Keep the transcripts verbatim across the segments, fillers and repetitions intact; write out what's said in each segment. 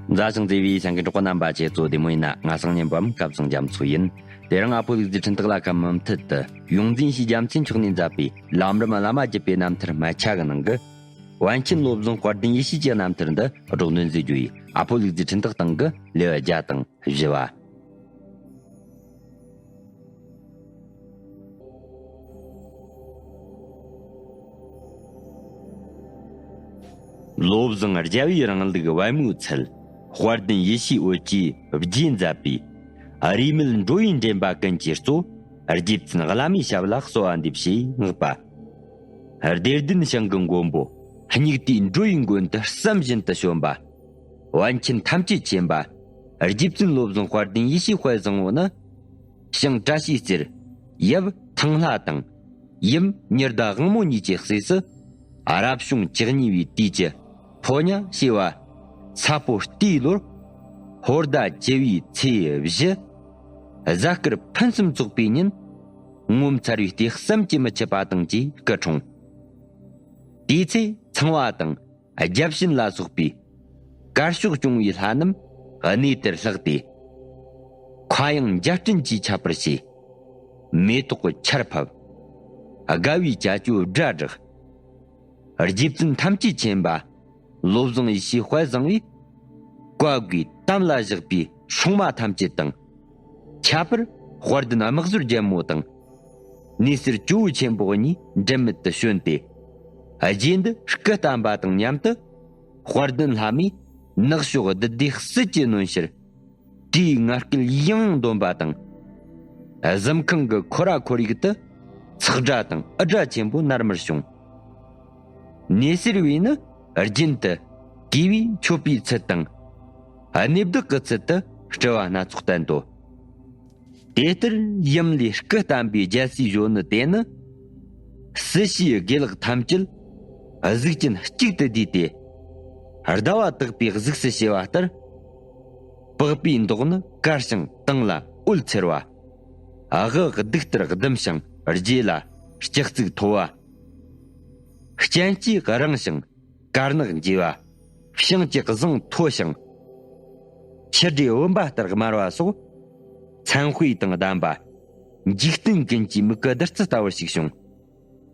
མཛའ་ཞིང་བརྩེ་བའི་ལྷན་རྒྱས་གྲོགས་པོ་རྣམ་པ། ཁྱེད་ཚོ་བདེ་མོ་ཡིན་ན། ང་སང་ཉིན་པམ་སྐབས་སང་རྒྱ་མཚོ་ཡིན། དེ་རིང་ཨ་ཕོ་ལུག་རྫི་འཕྲིན་སྟེགས་ལ་ཁམས་མུ་མཐུད་དུ་ཡོངས་འཛིན་ཞེས་རྒྱལ་མཚན་མཆོག་ནས་མཛད་པའི་ལམ་རིམ་བླ་མ་བརྒྱུད་པའི་རྣམ་ཐར་སྨད་ཆ་གི་ནང་གི་པཎ་ཆེན་བློ་བཟང་དཔལ་ལྡན་ཡེ་ཤེས་ཀྱི་རྣམ་ཐར་འདི་སྒྲོག་འདོན་མཛད་རྒྱུ་ཡིན། ཨ་ཕོ་ལུག་རྫི་འཕྲིན་སྟེགས་སྟེང་གི་ལེའུ་བརྒྱ་དང་བཞི་བ། བློ་བཟང་རྒྱལ་བའི་རིང་ལུགས་པད་མོའི་ཚལ། དཔལ་ལྡན་ཡེ་ཤེས་འོད་ཀྱིས་རྒྱས་མཛད་པའི་རིས་མེད་འགྲོ་བའི་འདྲེན་པ་ཀུན་གྱི་གཙོ། རྗེ་བཙུན་བླ་མའི་ཞབས་ལ་གསོལ་བ་འདེབས་ཞེས་བསྔགས་པ། བདེ་ལྡན་ཞིང་གི་མགོན་པོ། སྙིགས་དུས་འགྲོ་བའི་མགོན་དུ་བསམ་བཞིན་དུ་བྱོན་པ། པཎ་ཆེན་ཐམས་ཅད་མཁྱེན་པ། རྗེ་བཙུན་བློ་བཟང་དཔལ་ལྡན་ཡེ་ཤེས་དཔལ་བཟང་པོ་ནི། ཞིང་བཀྲ་ཤིས་རྩེར། ཡབ་ཐང་ལྷ་དང་། ཡུམ་ཉི་ཟླ་དབང་མོ་གཉིས་ཀྱི་གསོས་སུ། རབ་བྱུང་བཅུ་གཉིས་པའི་དུས་ཀྱི་ཕོ་ཉ་བྱེ་བ། ས་ཕོ་རྟའི་ལོར། ཧོར་ཟླ་བཅུ་བའི་ཚེས་བཞི། གཟའ་སྐར་ཕུན་སུམ་ཚོགས་པའི་ཉིན། ངོ་མཚར་བའི་ལྟས་བསམ་གྱིས་མི་ཁྱབ་པ་དང་བཅས་སྐུ་འཁྲུངས། དེའི་ཚེ་ཚངས་པ་དང་། བརྒྱ་བྱིན་ལ་སོགས་པའི་དཀར་ཕྱོགས་སྐྱོང་བའི་ལྷ་རྣམས་གནས་དེར་ལྷགས་ཏེ། མཁའ་དབྱིངས་འཇའ་སྤྲིན་གྱིས་ཁྱབ་པར་བྱས། མེ་ཏོག་ཆར་ཕབ། དགའ་བའི་བྱ་སྤྱོད་སྒྲ་བསྒྲགས། རྗེ་བཙུན་ཐམས་ཅད་མཁྱེན་པ་བློ་བཟང་ཡེ་ཤེས་དཔལ་བཟང་པོས། བཀའ་བརྒྱུད་དམ་ལ་བཞག་པའི་སྲུང་མ་ཐམས་ཅད་དང་། ཁྱད་པར་དཔལ་ལྡན་དམག་ཟོར་རྒྱལ་མོ་དང་། ནུས་གསེར་ཇོ་བོ་ཆེན་པོ་གཉིས་འབྲལ་མེད་དུ་བྱོན་ཏེ། རྗེ་འདི་སྐུ་བལྟམས་པ་དང་མཉམ་དུ། དཔལ་ལྡན་ལྷ་མོས་ནག་ཕྱོགས་བདུད་སྡེ་སྲིད་ཀྱི་གནོན་ཕྱིར། དེའི་ངན་སྐུལ་ཡང་ཡང་འདོན་པ་དང་། གཟིམ་ཁང་གི་ཁོ་ར་ཁོར་ཡུག་ཏུ་ཚག་སྒྲ་དང་ཨུ་སྒྲ་ཆེན་པོ་ནར་མར་བྱུང་། ནེ་སེར་བས་ནི་རྒྱུན་དུ་གུས་པས་མཆོད་པའི་ཚུལ་དང་། གནས་བདག་གི་ཚུལ་དུ་སྤྲུལ་པ་སྣ་ཚོགས་བསྟན་ཏོ། དེ་ལྟར་ཡུམ་ལས་སྐུ་བལྟམས་པའི་རྒྱལ་སྲས་གཞོན་ནུ་དེ་ནི། སྲིད་ཞིའི་དགེ་ལེགས་ཐམས་ཅད་གཟུགས་ཅན་གཅིག་ཏུ་བསྡུས་ཏེ། ཟླ་བ་དག་པའི་གཟུགས་སུ་བྱས་པ་ལྟར། པགས་པའི་མདོག་ནི་དཀར་ཞིང་དྭངས་ལ་འོད་འཚེར་བ། དབུ་གདུགས་ལྟར་ཟླུམ་ཞིང་རྗེས་ལ་སྤྱི་གཙུག་མཐོ་བ། སྤྱན་གྱིས་རིང་ཞིང་དཀར་ནག་འབྱེ་བ། བྱང་གི་གཟིངས་མཐོ་ཞིང་། ཆུ་འབྲས་བུམ་པ་ལྟར་དམར་བ་སོགས། མཚན་དཔེ་དང་ལྡན་པ། འཇིག་རྟེན་ཀུན་གྱི་མིག་གི་བདུད་རྩི་ལྟ་བུར་ཞིག་བྱུང་།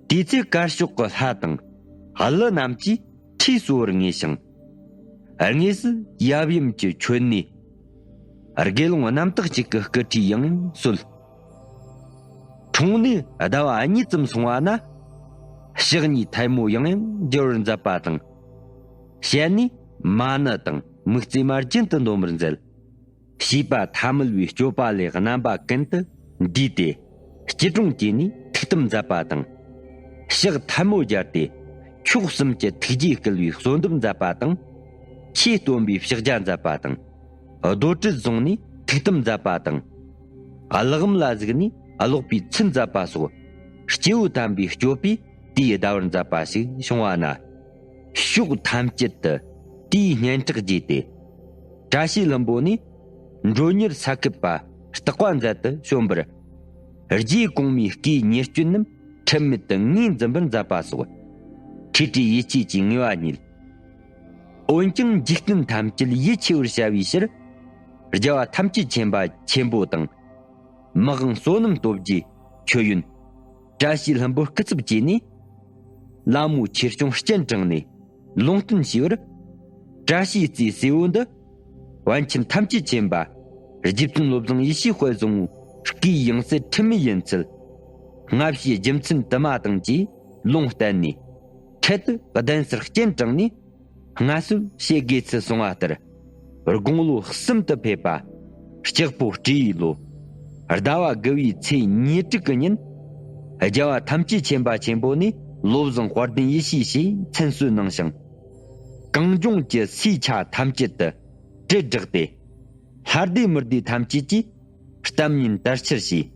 དེའི་ཚེ་དཀར་ཕྱོགས་ཀྱི་ལྷ་དང་ཀླུ་རྣམས་ཀྱིས་ཁྲུས་གསོལ་བར་ངེས་ཤིང་། དངོས་སུ་ཡབ་ཡུམ་གྱི་མཆོད་གནས། དགེ་སློང་རྣམ་དག་ཅིག་གི་སྐུ་ཁྲུས་ཡང་ཡང་གསོལ། འཁྲུངས་ནས་ཟླ་བ་གཉིས་ཙམ་སོང་བ་ན། ཕྱག་གཉིས་ཐལ་མོ་ཡང་ཡང་སྦྱོར་བར་མཛད་པ་དང་། ཞལ་ནས་མ་ཎི་དང་མིག་རྩེ་མ་རྒྱུན་དུ་འདོན་པར་མཛད། བྱིས་པ་ཐ་མལ་བའི་སྤྱོད་པ་ལས་རྣམ་པ་ཀུན་ཏུ་འདུས་ཏེ། སྐྱིལ་ཀྲུང་བཅས་ནས་ཐུགས་དམ་མཛད་པ་དང་། ཕྱག་ཐལ་མོ་སྦྱར་ཏེ། མཆོག་གསུམ་གྱི་ཐུགས་རྗེས་བསྐུལ་བའི་གསོལ་འདེབས་མཛད་པ་དང་། ཆོས་སྟོན་པའི་ཕྱག་རྒྱ་མཛད་པ་དང་། རྡོར་དྲིལ་བཟུང་ནས་ཐུགས་དམ་མཛད་པ་དང་། གླེགས་བམ་ལ་གཟིགས་ནས་ཀློག་པའི་ཚུལ་མཛད་པ་སོགས། སྐྱེས་བུ་དམ་པའི་སྤྱོད་པས་དེའི་ཟླ་བར་མཛད་པ་ཞིག་བྱུང་བ་ན། ཕྱོགས་ཐམས་ཅད་དུ་དེའི་སྙན་གྲགས་རྒྱས་ཏེ། བཀྲ་ཤིས་ལྷུན་པོ་ནས་མགྲོན་གཉེར་ས་ཁུབ་པ་རྟག་པ་མཛད་དུ་བྱོན་པར། རྗེ་གོང་མའི་སྐུའི་ཉེར་སྤྱོད་རྣམས་ཁྲིམས་མེད་དུ་ངོས་འཛིན་པར་མཛད་པ་སོགས། ཁྲོས་ཁྲོས་ཡིད་ཆེས་ཀྱི་ངེས་པ་རྙེད། འོན་ཀྱང་འཇིག་རྟེན་ཐམས་ཅད་ཡིད་ཆེས་པར་བྱ་བའི་ཕྱིར། རྒྱལ་བ་ཐམས་ཅད་མཁྱེན་པ་ཆེན་པོ་དང་། མི་དབང་བསོད་ནམས་སྟོབས་རྒྱས་མཆོད་ཡོན། བཀྲ་ཤིས་ལྷུན་པོ་སྐུ་ཚབ་བཅས་ནས། ལ་མོ་ཆོས་སྐྱོང་སྤྱན་དྲངས་ནས་ལུང་བསྟན་ཞུས་པར། བཀྲ་ཤིས་རྩེའི་སྲས་པོ་འདི། པཎ་ཆེན་ཐམས་ཅད་མཁྱེན་པ། རྗེ་བཙུན་བློ་བཟང་ཡེ་ཤེས་དཔལ་བཟང་པོའི་སྐུའི་ཡང་སྲིད་ཁྲིམས་མེད་ཡིན་ཚུལ། སྔ་ཕྱིའི་རྒྱུ་མཚན་དུ་མ་དང་བཅས་ལུང་བསྟན་ནས། འཕྲལ་དུ་གདན་སར་སྤྱན་དྲངས་ནས། སྔར་སྲོལ་བྱེད་དགོས་ཚུལ་གསུང་བ་ལྟར། དགུང་ལོ་གསུམ་དུ་ཕེབས་པ། ལྕགས་ཕོ་སྤྲེའུའི་ལོ། ཟླ་བ་དགུ་བའི་ཚེས་ཉེར་དྲུག་གི་ཉིན། རྒྱལ་བ་ཐམས་ཅད་མཁྱེན་པ་ཆེན་པོ་ནས་བློ་བཟང་དཔལ་ལྡན་ཡེ་ཤེས་ཞེས་མཚན་གསོལ་གནང་ཞིང་། གངས་ལྗོངས་ཀྱི་སའི་ཆ་ཐམས་ཅད་དུ་དྲིལ་བསྒྲགས་ཏེ། ལྷ་སྡེ་མི་སྡེ་ཐམས་ཅད་ཀྱིས་གཏམ་སྙན་དར་ཁྱབ་བྱས།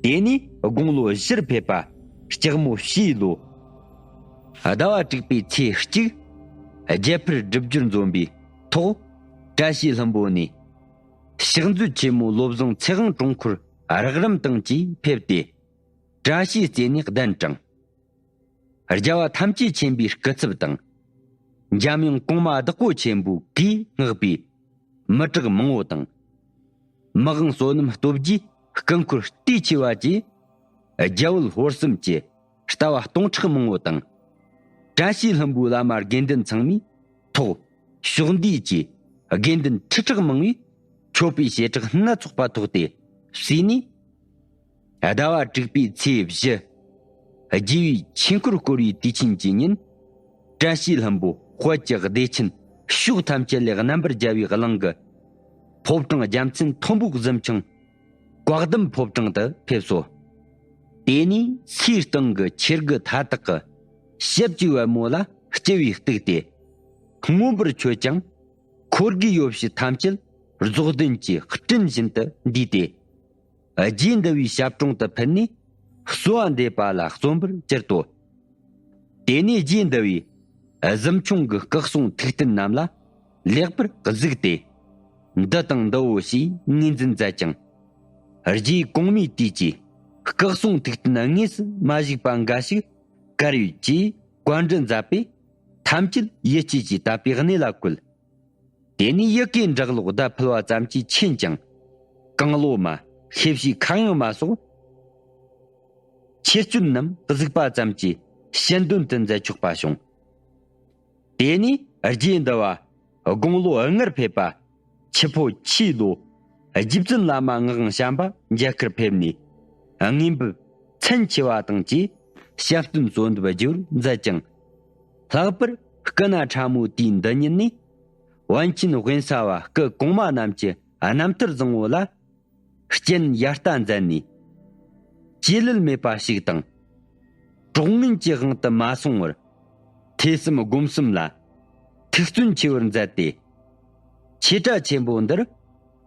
དེ་ནས་དགུང་ལོ་བཞིར་ཕེབས་པ་ལྕགས་མོ་བྱའི་ལོ། ཟླ་བ་དྲུག་པའི་ཚེས་གཅིག་རྒྱལ་ཕུར་སྒྲུབ་སྦྱོར་འཛོམས་པའི་ཐོག་བཀྲ་ཤིས་ལྷུན་པོ་ནས། ཕྱག་མཛོད་ཆེན་མོ་བློ་བཟང་ཚེ་དབང་དྲུང་འཁོར་རགས་རིམ་དང་བཅས་ཕེབས་ཏེ། བཀྲ་ཤིས་རྩེ་ནས་གདན་དྲངས། རྒྱལ་བ་ཐམས་ཅད་མཁྱེན་པའི་སྐུ་ཚབ་དང་། འཇམ་དབྱངས་གོང་མ་བདག་པོ་ཆེན་པོའི་གུས་བསྔགས་པའི་ མི་དྲག་མང་བོ་དང་། མི་དབང་བསོད་ནམས་སྟོབས་རྒྱས་སྐུ་འཁོར་བལྟས་ཆེ་བ་བཅས་རྒྱ་བོད་ཧོར་གསུམ་གྱི་ལྟ་བ་སྟོང་ཕྲག་མང་བོ་དང་། བཀྲ་ཤིས་ལྷུན་པོའི་བླ་མ་དགེ་འདུན་ཚང་མས་ཐོག་ཕྱོགས་འདུས་ཀྱི་དགེ་འདུན་ཁྲི་ཕྲག་མང་བས་མཆོད་པའི་བྱེ་བྲག་སྣ་ཚོགས་པ་ཐོགས་ཏེ་གསོས་ནས། ཟླ་བ་དྲུག་པའི་ཚེས་བཞི། རྒྱལ་བའི་ཆོས་འཁོར་བསྐོར་བའི་དུས་ཆེན་གྱི་ཉིན། བཀྲ་ཤིས་ལྷུན་པོ་དཔལ་གྱི་བདེ་ཆེན་ཕྱོགས་ཐམས་ཅད་ལས་རྣམ་པར་རྒྱལ་བའི་གླིང་གི་ཕོ་བྲང་རྒྱལ་མཚན་མཐོན་པོ་གཟིམ་ཆུང་བཀའ་གདམས་ཕོ་བྲང་དུ་ཕེབས་སོ། དེ་ནས་སའི་སྟེང་གི་ཆེ་དགུ་མཐའ་དག་གི་ཞབས་ཀྱི་པད་མོ་ལ་སྤྱི་བོས་གཏུགས་ཏེ། མངོན་པར་མཆོད་ཅིང་། འཁོར་དགུའི་ཡོ་བྱད་ཐམས་ཅད་རྫོགས་ལྡན་གྱི་སྤྲིན་བཞིན་དུ་འདུས་ཏེ། རྗེ་འདི་བའི་ཞབས་དྲུང་དུ་ཕུལ་ནས་གསོལ་བ་འདེབས་པ་ལ་བརྩོན་པར་གྱུར་ཏོ། དེ་ནས་རྗེ་འདི་བས་གཟིམ་ཆུང་གི་སྐུ་གསུང་ཐུགས་རྟེན་རྣམས་ལ་ལེགས་པར་གཟིགས་ཏེ། འདི་དང་འདི་བོ་ཞེས་ངོས་འཛིན་མཛད་ཅིང་། རྗེ་གོང་མའི་དུས་ཀྱི་སྐུ་གསུང་ཐུགས་རྟེན་དངོས་སུ་མ་བཞུགས་པ་འགའ་ཞིག་བཀར་ཡོད་ཅེས་བཀའ་འདྲི་མཛད་པས། ཐམས་ཅད་ཡིད་ཆེས་ཀྱིས་དད་པའི་གནས་ལ་བཀོད། དེ་ནས་ཡི་གེ་འདྲ་ཀློག་བརྡ་ཕུལ་བ་ཙམ་གྱིས་ཕྱིན་ཅིང་། གང་བློ་མ་ཤེས་བྱའི་ཁ་གཡང་མ་སོགས། ཆེ་སྐྱོན་རྣམས་གཟིགས་པ་ཙམ་གྱིས་ཞལ་འདོན་དུ་མཛད་ཆོག་པ་བྱུང་། དེ་ནས་རྗེ་འདི་བ་དགུང་ལོ་ལྔར་ཕེབས་པ། ཆུ་ཕོ་ཆུའི་ལོ། རྗེ་བཙུན་བླ་མ་ངག་དབང་བྱམས་པ་མཇལ་ཁར་ཕེབས་ནས། དངོས་འབུལ་མཚན་ཆེ་བ་དང་བཅས་ཞབས་བརྟན་གསོལ་འདེབས་བགྱིས་པར་མཛད་ཅིང་། ལྷག་པར་སྐུ་ན་ཕྲ་མོའི་དུས་འདི་ཉིད་ནས། པཎ་ཆེན་དབེན་ས་བ་སྐུ་གོང་མ་རྣམས་ཀྱི་རྣམ་ཐར་བཟང་བོ་ལ། རྐྱེན་ཡར་ལྟ་མཛད་ནས། བཅོས་ལེན་མེད་པ་ཞིག་དང་། གྲོགས་ངན་གྱི་དབང་དུ་མ་སོང་བར། ཐོས་བསམ་སྒོམ་གསུམ་ལ་ཐུགས་བརྩོན་ཆེ་བར་མཛད་དེ། ཆོས་གྲྭ་ཆེན་པོ་འདིར་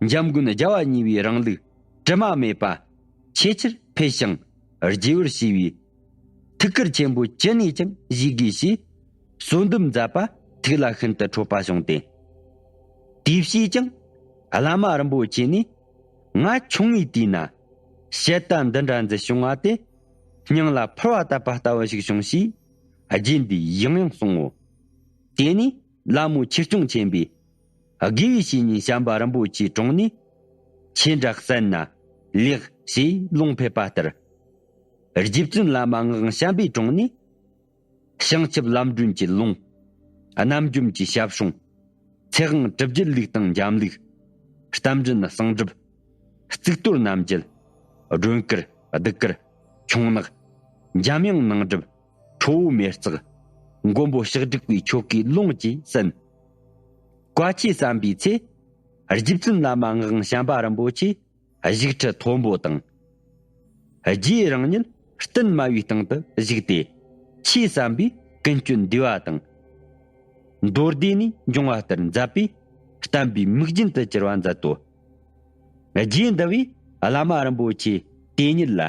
འཇམ་མགོན་རྒྱལ་བ་གཉིས་པའི་རིང་ལུགས་དྲི་མ་མེད་པ་ཆེས་ཆེར་འཕེལ་ཞིང་རྒྱས་པར་བྱས་པའི་ཐུགས་ཁུར་ཆེན་པོ་ཅི་ནས་ཀྱང་བཞེས་དགོས་ཞེས་གསོལ་འདེབས་མཛད་པ་ཐུགས་ལ་ཤིན་ཏུ་འཕྲོད་པ་བྱུང་སྟེ། དེ་བཞིན་ཀྱང་བླ་མ་རིན་པོ་ཆེ་ནས། ང་ཆུང་ངུའི་དུས་ན་བཤད་གྲྭ་འདི་འདྲ་འཛིན་བྱུང་བ་དེ་སྙིང་ལ་ཕུར་བ་བཏབ་པ་ལྟ་བུ་ཞིག་བྱུང་ཞེས་རྗེ་འདིས་ཡང་ཡང་གསུང་ངོ་། དེ་ནས་ལ་མོ་ཆོས་སྐྱོང་ཆེན་པོས་དགེ་བའི་བཤེས་གཉེན་བྱམས་པ་རིན་པོ་ཆེའི་དྲུང་ནས་ཆོས་འདྲ་གསན་ན་ལེགས་ཞེས་ལུང་ཕེབས་པ་ལྟར། རྗེ་བཙུན་བླ་མ་ངག་དབང་བྱམས་པའི་དྲུང་ནས། བྱང་ཆུབ་ལམ་སྒྲོན་གྱི་ལུང་། རྣམ་འཇོམས་ཀྱི་ཞབས་སྲུང་། ཚེ་དབང་གྲུབ་རྒྱལ་ལུགས་དང་འཇམ་ལུགས། རྟ་མགྲིན་གསང་སྒྲུབ། གཙུག་ཏོར་རྣམ་འབྱེད། སྒྲོན་དཀར་གདུགས་དཀར་ཁྱུང་ནག་འཇམ་དབྱངས་ནང་སྒྲུབ། ཁྲོ་བོ་མེ་བརྩེགས། མགོན་པོ་ཕྱག་དྲུག་པའི་ཆོ་གའི་ལུང་བཅས་གསན། བཀའ་ཆོས་གསན་པའི་ཚེ། རྗེ་བཙུན་བླ་མ་ངག་དབང་བྱམས་པ་རིན་པོ་ཆེ། བཞུགས་ཁྲི་མཐོན་པོ་དང་། རྗེ་རང་ཉིད་སྟན་དམའ་བའི་སྟེང་དུ་བཞུགས་ཏེ། ཆོས་གསན་པས་ཀུན་སྤྱོད་བདེ་བ་དང་། མདོ་སྡེ་ནས་འབྱུང་བ་ལྟར་མཛད་པས་བསྟན་པའི་མིག་རྒྱན་དུ་གྱུར་བ་མཛད་དོ། རྗེ་འདི་བས་བླ་མ་རིན་པོ་ཆེ་དེ་ཉིད་ལ་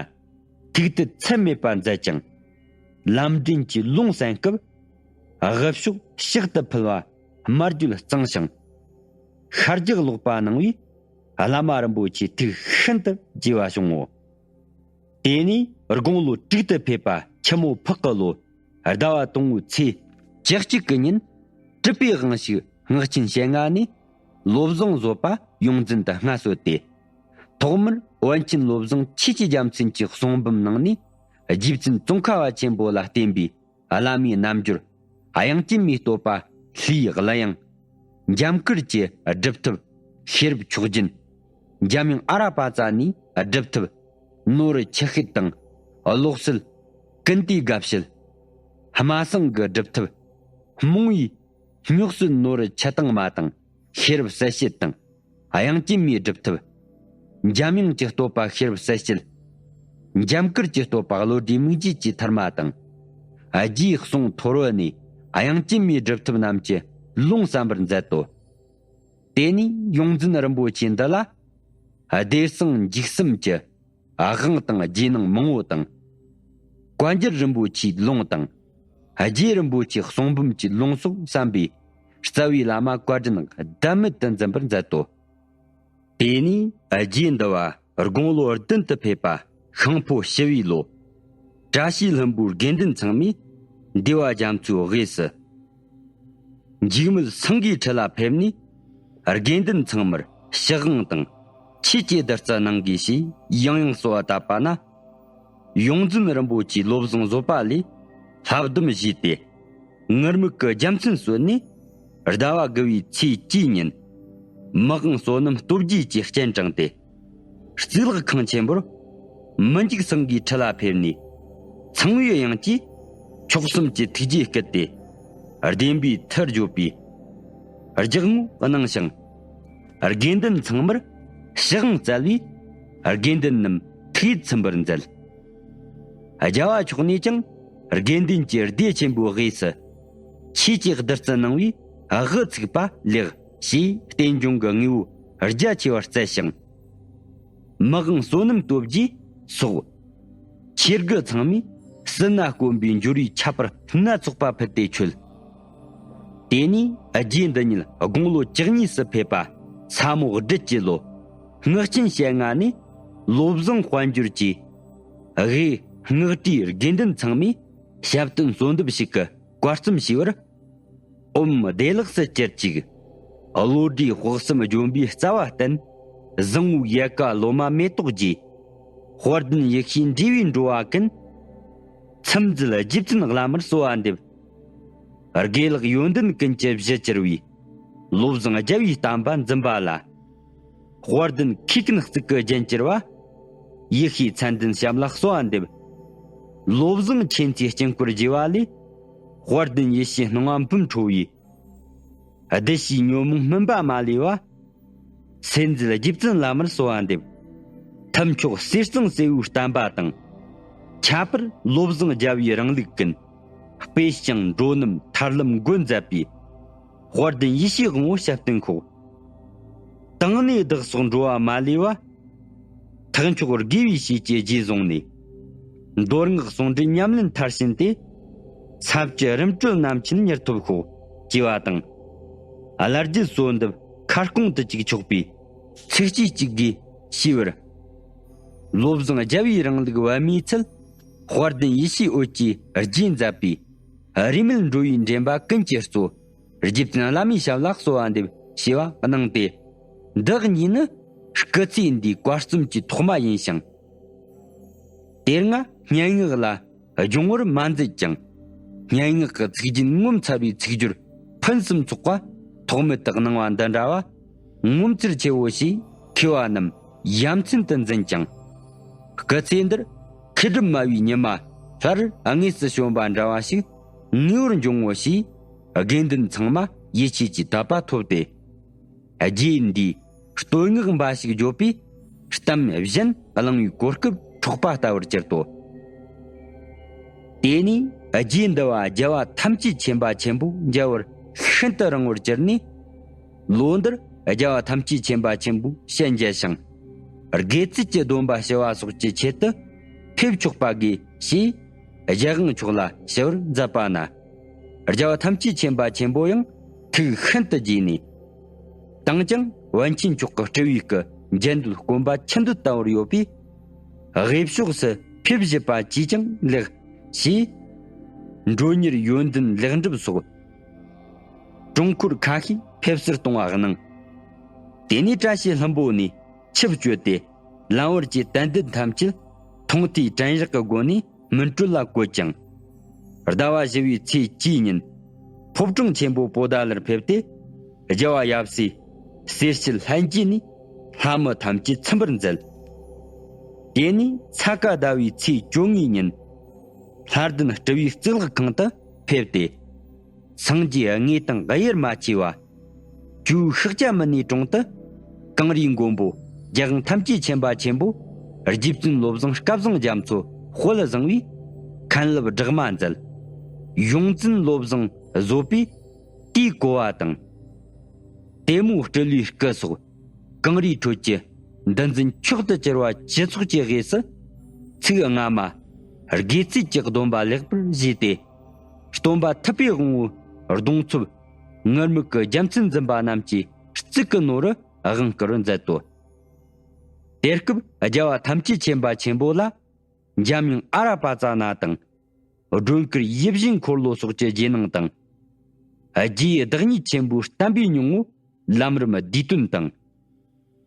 ཐུགས་དད་ཚད་མེད་པ་མཛད་ཅིང་། ལམ་འདྲེན་གྱི་ལུང་གསན་སྐབས། དབུ་ཕྱོགས་ཕྱག་ཏུ་ཕུལ་བ་སྨྲ་བརྗོད་གཙང་ཞིང་། ཤར་རྒྱག་ལོག་པ་གནང་བས། བླ་མ་རིན་པོ་ཆེའི་ཐུགས་ཤིན་ཏུ་དགྱེས་པ་བྱུང་ངོ་། དེ་ནས་དགུང་ལོ་དྲུག་ཏུ་ཕེབས་པ་ཆུ་མོ་ཕག་གི་ལོ་ཟླ་བ་དང་པོའི་ཚེས་བཅུ་གཅིག་གི་ཉིན། གྲུབ་པའི་དབང་ཕྱུག་སྔགས་ཆེན་ཞལ་སྔ་ནས་བློ་བཟང་བཟོད་པ་ཡོངས་འཛིན་དུ་མངའ་གསོལ་ཏེ། ཐོག་མར་པཎ་ཆེན་བློ་བཟང་ཆོས་ཀྱི་རྒྱལ་མཚན་གྱི་གསུང་འབུམ་ནང་ནས། རྗེ་བཙུན་ཙོང་ཁ་པ་ཆེན་པོ་ལ་བརྟེན་པའི་བླ་མའི་རྣལ་འབྱོར། དབྱངས་ཅན་མའི་བསྟོད་པ་ལྷའི་གླུ་དབྱངས། འཇམ་དཀར་གྱི་སྒྲུབ་ཐབས་ཤེས་རབ་མཆོག་སྦྱིན། འཇམ་དབྱངས་ཨ་ར་པ་ཙ་ནའི་སྒྲུབ་ཐབས་ནོར་ཆུ་ཤེལ་དང་། ཀློག་སྲོལ་ཀུན་བཏུས་དགའ་བྱེད། སྨྲ་སེང་གི་སྒྲུབ་ཐབས་རྨོངས་པའི་སྨྱོ་སྲོལ་ནོར་ཆུ་དྭངས་མ་དང་ཤེས་རབ་གསལ་བྱེད་དང་། དབྱངས་ཅན་མའི་སྒྲུབ་ཐབས། འཇམ་དབྱངས་ཀྱི་བསྟོད་པ་ཤེས་རབ་གསལ་བྱེད། འཇམ་དཀར་གྱི་བསྟོད་པ་བློ་གྲོས་མིག་འབྱེད་ཀྱི་ཐུར་མ་དང་། རྗེའི་གསུང་ཐོར་བུ་ནས་དབྱངས་ཅན་མའི་སྒྲུབ་ཐབས་རྣམས་ཀྱི་ལུང་གསན་པར་མཛད་དོ། དེ་ནས་ཡོངས་འཛིན་རིན་པོ་ཆེ་འདི་ལ། བདེ་གསང་འཇིགས་གསུམ་གྱི་དབང་དང་རྗེས་གནང་མང་བོ་དང་། བཀའ་འགྱུར་རིན་པོ་ཆེའི་ལུང་དང་། རྗེ་རིན་པོ་ཆེའི་གསུང་འབུམ་གྱི་ལུང་སོགས་གསན་པས། རྩ་བའི་བླ་མ་བཀའ་དྲིན་ཟླ་མེད་དུ་འཛིན་པར་མཛད་དོ། དེ་ནས་རྗེ་འདི་བ་དགུང་ལོ་བདུན་དུ་ཕེབས་པ་ཤིང་ཕོ་བྱི་བའི་ལོ། བཀྲ་ཤིས་ལྷུན་པོའི་དགེ་འདུན་ཚང་མས་འདུས་པ་རྒྱ་མཚོའི་དབུས་སུ། འཇིགས་མེད་སེང་གེའི་ཁྲི་ལ་ཕེབས་ནས། དགེ་འདུན་ཚང་མར་ཕྱག་དབང་དང་ཆོས་ཀྱི་བདུད་རྩི་གནང་དགོས་ཞེས་ཡང་ཡང་གསོལ་བ་བཏབ་པ་ན། ཡོངས་འཛིན་རིན་པོ་ཆེའི་བློ་བཟང་བཟོད་པ་ལས་ལྷ་སྡོམ་བཞེས་ཏེ། ངུར་སྨྲིག་གི་རྒྱལ་མཚན་གསོལ་ནས། ཟླ་བ་དགུ་བའི་ཚེས་བཅུའི་ཉིན། མི་དབང་བསོད་ནམས་སྟོབས་རྒྱས་ཀྱིས་སྤྱན་དྲངས་ཏེ། གཙུག་ལག་ཁང་ཆེན་པོར། མི་འཇིགས་སེང་གེའི་ཁྲི་ལ་ཕེབས་ནས། ཚངས་པའི་དབྱངས་ཀྱིས་མཆོག་གསུམ་གྱི་ཐུགས་རྗེ་བསྐུལ་ཏེ། བདེན་པའི་མཐུ་བརྗོད་པའི་ལྗགས་རྔོག་གནང་ཞིང་། དགེ་འདུན་ཚང་མར་ཕྱག་དབང་སྩལ་བས། དགེ་འདུན་རྣམས་ཐུགས་ཡིད་ཚིམ་པར་མཛད། རྒྱལ་བ་མཆོག་ནས་ཀྱང་དགེ་འདུན་གྱི་སྡེ་ཆེན་པོའི་དབུས་སུ། ཆོས་ཀྱི་བདུད་རྩི་གནང་བའི་དབུ་ཚུགས་པ་ལེགས་ཞེས་རྟེན་འབྱུང་གི་དངོས་པོ་རྒྱ་ཆེ་བར་སྩལ་ཞིང་། མི་དབང་བསོད་ནམས་སྟོབས་རྒྱས་སོགས། ཆོས་དགེ་ཚང་མས་སྲིད་ན་དཀོན་པའི་འབྱོར་བའི་ཁྱད་པར་སྣ་ཚོགས་པ་ཕུལ་ཏེ་མཆོད། དེ་ནས་རྗེ་འདི་ཉིད་དགུང་ལོ་བཅུ་གཉིས་སུ་ཕེབས་པ་ས་མོ་སྦྲུལ་གྱི་ལོ། སྔགས་ཆེན་ཞལ་ལྔ་ནས་བློ་བཟང་དཔལ་འབྱོར་གྱིས། དབུས་སྔགས་བྲིས་དགེ་འདུན་ཚང་མས་ཞབས་བརྟན་གསོལ་འདེབས་ཤིག་གི་བཀའ་གཙུམ་ཞུས་པར། ཨོཾ་བདེ་ལེགས་སུ་གྱུར་ཅིག། བློ་གྲོས་དཔག་བསམ་ལྗོན་པའི་རྩ་བ་བརྟན། བཟང་བོའི་ཡལ་ག་ལོ་མ་མེ་ཏོག་རྒྱས། དཔལ་ལྡན་ཡེ་ཤེས་འབྲེལ་བའི་འགྲོ་བ་ཀུན། ཚིམ་མཛད་རྗེ་བཙུན་བླ་མར་གསོལ་བ་འདེབས། དགེ་ལེགས་ཡོན་ཏན་ཀུན་གྱི་གཞི་གྱུར་བའི། བློ་བཟང་རྒྱལ་བའི་བསྟན་པ་འཛིན་པ་ལ། དཔལ་ལྡན་མཁས་ཀུན་གཙུག་གི་རྒྱན་གྱུར་པ། ཡེ་ཤེས་མཚན་ལྡན་ཞབས་ལ་གསོལ་བ་འདེབས། བློ་བཟང་མཁྱེན་བརྩེའི་དཀྱིལ་འཁོར་རྒྱས་པ་ལས། དཔལ་ལྡན་ཡེ་ཤེས་སྣང་བ་འབུམ་འཕྲོ་བའི། བདུད་བཞིའི་ཉོན་མོངས་སྨིན་པ་མ་ལུས་པ། སེམས་མཛད་རྗེ་བཙུན་བླ་མར་གསོལ་བ་འདེབས། ཐུབ་མཆོག་གསེར་གཙང་སྲས་པོའི་བསྟན་པ་དང་། ཁྱད་པར་བློ་བཟང་རྒྱལ་བའི་རིང་ལུགས་ཀུན། སྤེལ་ཞིང་འགྲོ་རྣམས་ཐར་ལམ་འགོད་མཛད་པའི། དཔལ་ལྡན་ཡེ་ཤེས་དབང་པོ་ཞབས་བརྟན་ཁོག། དང་ནས་བདག་སོགས་འགྲོ་བ་མ་ལུས་པ། ཐེག་མཆོག་དགེ་བའི་བཤེས་ཀྱི་རྗེས་བཟུང་ནས། མདོ་སྔགས་ཟུང་འབྲེལ་ཉམས་ལེན་མཐར་ཕྱིན་ཏེ། ས་བཅུ་རིམ་གྲོ་རྣམ་མཁྱེན་མྱུར་ཐོབ་ཤོག་ཅེས་པ་དང་། བླ་བརྒྱུད་གསོལ་འདེབས་ཁ་སྐོང་དུ་བཅུག་ཆོག་པའི་ཚིགས་བཅད་གཅིག་གིས་ཞུས་པར། བློ་བཟང་རྒྱལ་བའི་རིང་ལུགས་པད་མའི་ཚལ། དཔལ་ལྡན་ཡེ་ཤེས་འོད་ཀྱིས་རྒྱས་མཛད་པའི། རིས་མེད་འགྲོ་བའི་འདྲེན་པ་ཀུན་གྱི་གཙོ། རྗེ་བཙུན་བླ་མའི་ཞབས་ལ་གསོལ་བ་འདེབས་ཞེས་པ་གནང་སྟེ། འདི་གཉིས་ནི་སྐུ་ཚེ་འདིའི་བཀའ་གཙུམ་གྱི་ཐོག་མ་ཡིན་ཞིང་། དེ་སྔ་སྙན་ངག་ལ་སྦྱོང་བར་མ་མཛད་ཀྱང་། སྙན་ངག་གི་ཚིག་རྒྱན་ངོ་མཚར་བའི་ཚིག་སྦྱོར་ཕུན་སུམ་ཚོགས་པ་ཐོགས་མེད་དུ་གནང་བ་འདི་འདྲ་བ། ངོ་མཚར་ཆེ་བོ་ཞེས་མཁས་པ་རྣམས་ཡ་མཚན་དུ་འཛིན་ཅིང་། སྐུ་ཚེ་འདིར་མཁས་གྲུབ་སྨྲ་བའི་ཉི་མ་སླར་དངོས་སུ་བྱོན་པ་འདྲ་བ་ཞིག་ངེས་པར་འབྱུང་ངོ་ཞེས་དགེ་འདུན་ཚང་མ་ཡིད་ཆེས་ཀྱི་དད་པ་ཐོབ་སྟེ། རྗེ་འདིས་བསྟོད་བསྔགས་འབའ་ཞིག་བརྗོད་པས་གཏམ་གཞན་གླེང་བའི་གོ་སྐབས་འཕྲོག་པ་ལྟ་བུར་གྱུར་ཏོ། དེ་ནས་རྗེ་འདི་བ་རྒྱལ་བ་ཐམས་ཅད་མཁྱེན་པ་ཆེན་པོ་མཇལ་བར་ཤིན་ཏུ་རིང་བར་གྱུར་ནས། ལོ་འདིར་རྒྱལ་བ་ཐམས་ཅད་མཁྱེན་པ་ཆེན་པོའི་ཞལ་མཇལ་ཞིང་། དགེ་ཚུལ་གྱི་སྡོམ་པ་ཞུ་བ་སོགས་ཀྱི་ཆེད་དུ་ཕེབས་ཆོག་པ་དགོས་ཞེས་རྒྱལ་དབང་མཆོག་ལ་ཞུ་བར་མཛད་པ་ན། རྒྱལ་བ་ཐམས་ཅད་མཁྱེན་པ་ཆེན་པོ་ཡང་ཐུགས་ཤིན་ཏུ་དགྱེས་ནས། དང་ཀྱང་པཎ་ཆེན་མཆོག་གི་སྤྲུལ་བའི་སྐུ་འཇལ་འདོད་དཀོན་པ་ཆུ་འདོད་ལྟ་བུར་ཡོད་པས། དབུས་ཕྱོགས་སུ་ཕེབས་བཞེད་པ་ཅིས་ཀྱང་ལེགས་ཞེས། མགྲོན་གཉེར་ཡོན་ཏན་ལེགས་འགྲུབ་སོགས། དྲུང་འཁོར་ཁ་ཤས་ཕེབས་བསུར་གཏོང་བ་གནང་། དེ་ནས་བཀྲ་ཤིས་ལྷུན་པོ་ནས་ཆིབས་བསྐྱོད་དེ། ལམ་བར་གྱི་དད་ལྡན་ཐམས་ཅད་མཐོང་ཐོས་དྲན་བཞག་གི་སྒོ་ནས་སྨིན་གྲོལ་ལ་བཀོད་ཅིང་། ཟླ་བ་བཞི་བའི་ཚེས་བཅུའི་ཉིན། ཕོ་བྲང་ཆེན་པོ་པོ་ཏཱ་ལར་ཕེབས་ཏེ། རྒྱལ་བ་ཡབ་སྲས་གསེར་ཞལ་ལྷན་རྒྱས་ནས་ལྷ་མི་ཐམས་ཅད་ཚིམ་པར་མཛད། དེ་ནས་ས་ག་ཟླ་བའི་ཚེས་བཅོ་ལྔའི་ཉིན། ལྷ་ལྡན་སྤྲུལ་བའི་གཙུག་ལག་ཁང་དུ་ཕེབས་ཏེ། སངས་རྒྱས་དངོས་དང་དབྱེར་མ་མཆིས་པ། ཇོ་བོ་ཤཱཀྱ་མུ་ནེའི་དྲུང་དུ། གངས་རིའི་མགོན་པོ་རྒྱལ་དབང་ཐམས་ཅད་མཁྱེན་པ་ཆེན་པོ། རྗེ་བཙུན་བློ་བཟང་སྐལ་བཟང་རྒྱ་མཚོ་དཔལ་བཟང་བས་མཁན་སློབ་སྦྲགས་མ་མཛད། ཡོངས་འཛིན་བློ་བཟང་བཟོད་པས་དེའི་གོ་བ་དང་། ལྟད་མོ་སྤྲུལ་བའི་སྐུ་སོགས་གངས་རིའི་ཁྲོད་ཀྱི་འདུལ་འཛིན་མཆོག་ཏུ་གྱུར་པ་ཇི་ཚོགས་ཀྱི་དབུས་སུ། ཚིག་སྔ་མ་དགེ་ཚུལ་གྱི་སྡོམ་པ་ལེགས་པར་བཞེས་ཏེ། སྟོན་པ་ཐུབ་པའི་དབང་པོའི་གདུང་འཚོབ་ངུར་སྨྲིག་གི་རྒྱལ་མཚན་འཛིན་པ་རྣམས་ཀྱི་གཙུག་གི་ནོར་བུ་དབང་བསྐུར་མཛད་དོ། དེ་སྐབས་རྒྱལ་བ་ཐམས་ཅད་མཁྱེན་པ་ཆེན་པོ་ལ། འཇམ་དབྱངས་ཨ་ར་པ་ཙ་ན་དང་། སྒྲོལ་དཀར་ཡིད་བཞིན་འཁོར་ལོ་སོགས་ཀྱི་རྗེས་གནང་དང་། རྗེ་ཡི་བདག་ཉིད་ཆེན་པོའི་བསྟན་པའི་སྙིང་པོ་ ལམ་རིམ་བསྡུས་དོན་དང་།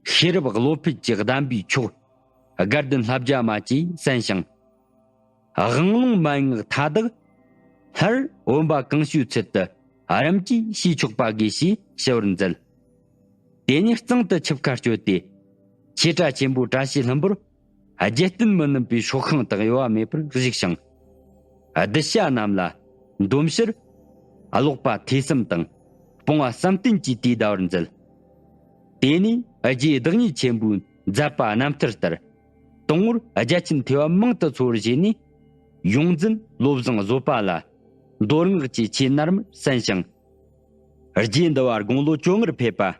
ཤེས་རབ་བློ་ཕུད་ཀྱི་གདམས་པའི་མཆོག་དགའ་ལྡན་ལྷ་བརྒྱ་མ་བཅས་གསན་ཞིང་། དབང་ལུང་མན་ངག་མཐའ་དག་སླར་བུམ་པ་གང་བྱོའི་ཚུལ་དུ་རིམ་གྱིས་ཞུས་ཆོག་པ་དགོས་ཞེས་ཞུ་བར་མཛད། དེ་ནས་གཙང་དུ་ཆིབས་ཁ་གཅོད་དེ། ཆོས་གྲྭ་ཆེན་པོ་བཀྲ་ཤིས་ལྷུན་པོར་རྒྱལ་བསྟན་མི་ནུབ་པའི་སྲོག་ཤིང་དག་གཡོ་བ་མེད་པར་བཞུགས་ཤིང་། གདུལ་བྱ་རྣམས་ལ་འདོམས་ཕྱིར་ཀློག་པ་ཐོས་བསམ་དང་སྤོང་བ་བསམ་གཏན་གྱིས་དུས་འདའ་བར་མཛད། དེ་ནས་རྗེ་བདག་ཉིད་ཆེན་པོའི་མཛད་པ་རྣམ་ཐར་ལྟར་དང་པོར་རྒྱ་ཆེན་ཐོས་པ་མང་དུ་འཚོ་བར་བྱས་ནས། ཡོངས་འཛིན་བློ་བཟང་བཟོད་པ་ལ་མདོ་སྔགས་ཀྱི་ཆོས་རྣལ་མར་གསན་ཞིང་། རྗེ་འདི་བ་དགུང་ལོ་བཅོ་ལྔར་ཕེབས་པ།